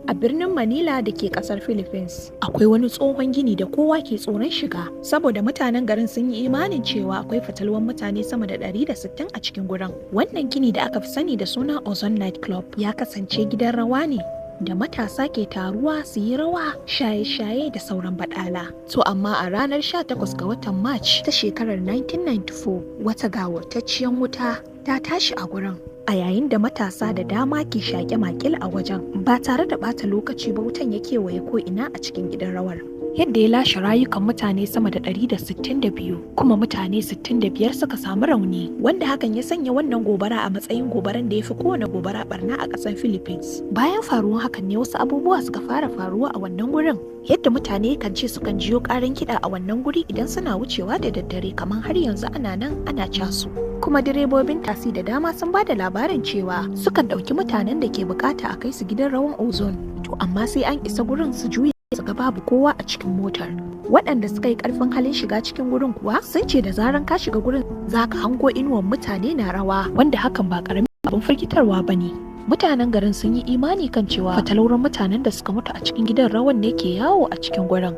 A birnin Manila da ke kasar Philippines, akwai wani tsohon gini da kowa ke tsoron shiga, saboda mutanen garin sun yi imanin cewa akwai fatalwan mutane sama da 160 a cikin gurin. Wannan gini da aka fi sani da suna Ozone Night Club ya kasance gidan rawa ne da matasa ke taruwa su yi rawa, shaye-shaye da sauran baɗala. To amma a ranar 18 ga watan March ta shekarar 1994, wata gawurtacciyar wuta ta tashi a gurin. A yayin da matasa da dama ke shaƙe makil a wajen, ba tare da ɓata lokaci ba wutan ya kewaye ko ina a cikin gidan rawar. Yadda ya lashe rayukan mutane sama da 162, kuma mutane 65 suka samu rauni, wanda hakan ya sanya wannan gobara a matsayin gobaran da ya fi kowane gobara barna a ƙasar Philippines. Bayan faruwan hakan ne wasu abubuwa suka fara faruwa a wannan gurin, yadda mutane kan ce sukan jiyo ƙarin kiɗa a wannan guri idan suna wucewa da daddare, kamar har yanzu ana nan ana casu. Kuma direbobin tasi da dama sun ba da labarin cewa sukan ɗauki mutanen da ke bukata a kai su gidan rawan Ozone, to amma sai an isa gurin su juya su ga babu kowa a cikin motar. Waɗanda suka yi ƙarfin halin shiga cikin gurin kuwa sun ce da zaran ka shiga gurin, za ka hango inuwan mutane na rawa, wanda hakan ba ƙaramin abin firgitarwa ba ne. Mutanen garin sun yi imani kan cewa fatalauran mutanen da suka mutu a cikin gidan rawan ne ke yawo a cikin gurin.